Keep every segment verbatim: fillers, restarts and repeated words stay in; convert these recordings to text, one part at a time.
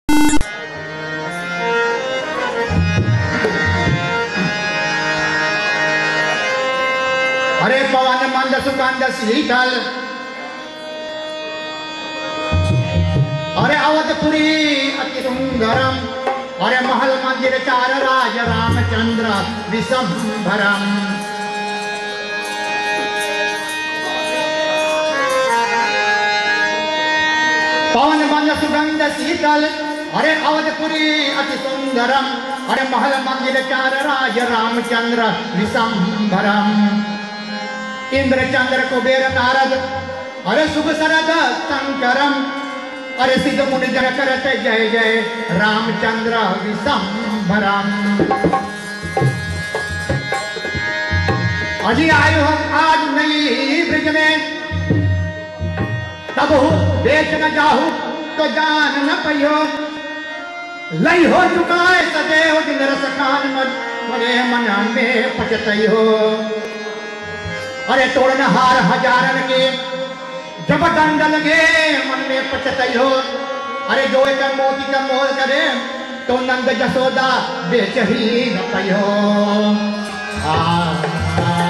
अरे पवन मंद सुगंध शीतल, अरे अवधपुरी अति सुंदरम, अरे महल मंदिर चार राज रामचंद्र विश्वंभरम। पवन मंद सुगंध शीतल, अरे अवधपुरी अति सुंदरम, अरे महल मंदिर चार राज रामचंद्र विश्वंभरम। इंद्र चंद्र कुबेर नारद, अरे शुभ शरद शंकरम, अरे सिद्ध मुनि जन करत जय जय रामचंद्र विश्वंभरम। अजी आयो हम आज नई ब्रिज में, तबहु बेच न जाहु तो जान न पइहो। लइहो चुकाए सदैव दिन रस खान मद, मरे मन में पछतइहो। अरे तोड़न हार हजारन के, जब डंडन के मन में पछतइहो। अरे जो एक मोती का मोल करे, तो नंद जसोदा बेच ही न पइहो। आ, आ, आ,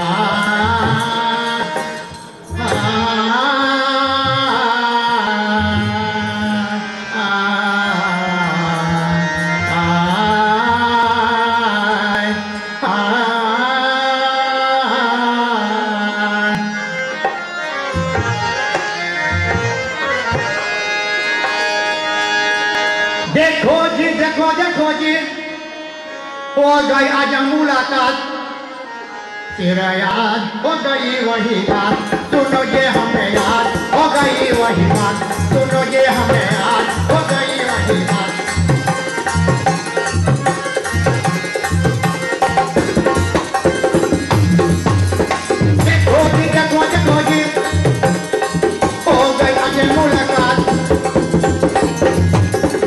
आ, आ, आ, आ। देखो जी, देखो, देखो जी, हो गई आज मुलाकात। फिर याद हो गई वही बात, सुनो ये हमें याद हो गई वही बात, सुनो ये हमें याद हो गई वही बात। देखो जी, देखो, देखो जी, हो गई आज मुलाकात।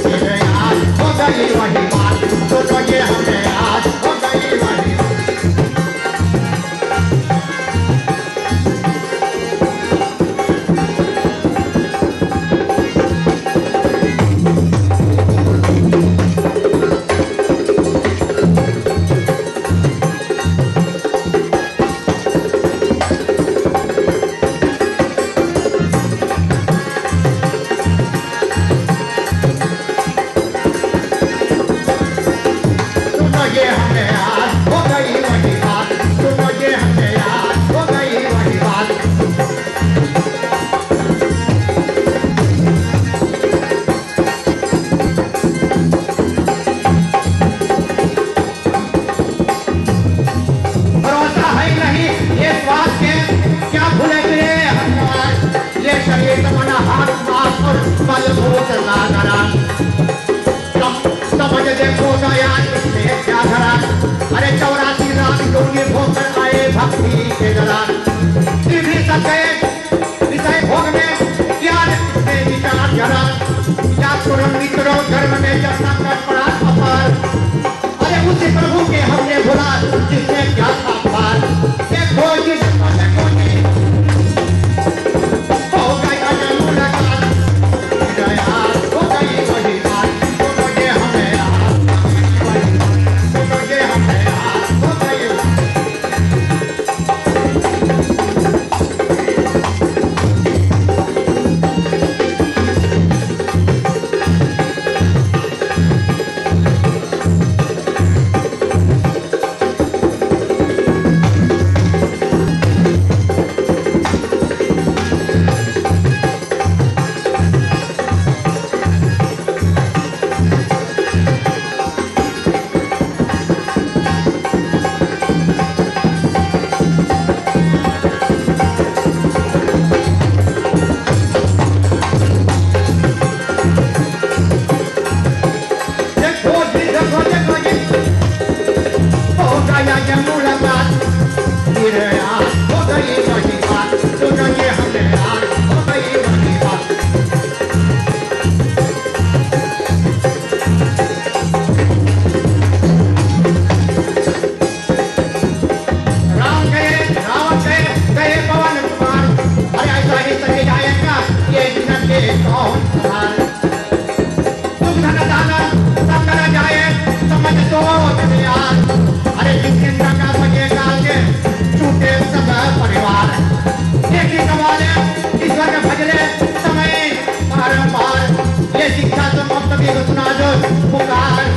फिर याद हो गई वही बात, सुनो ये हमें याद हो गई वही बात। सुनो ये हमें याद हो गई वही बात, सुनो ये हमें याद हो गई वही बात। भरोसा है नहीं ये श्वास के, क्या भूले गिरे हम आज। ये शरीर तमन्ना हाथ मास और मलभूत लादरा। तम समझ देखो दया इसमें क्या धरा। अरे चौरासी लाख योनि भोगकर आए भक्ति के दरा। फिर भी सके विषय भोग में ज्ञान किसने विचार जरा। या सुरन मित्रों धर्म में जब संकट पड़ा अपार। अरे उसी प्रभु के हमने भुला जिसने क्या था पार। देखो जी, देखो जी, हो गई आज मुलाकात। हो गई वही बात, सुनो ये हमें याद, वही बात, सुनो ये हमें याद, हो गई। सभी को सुना दो पुकार।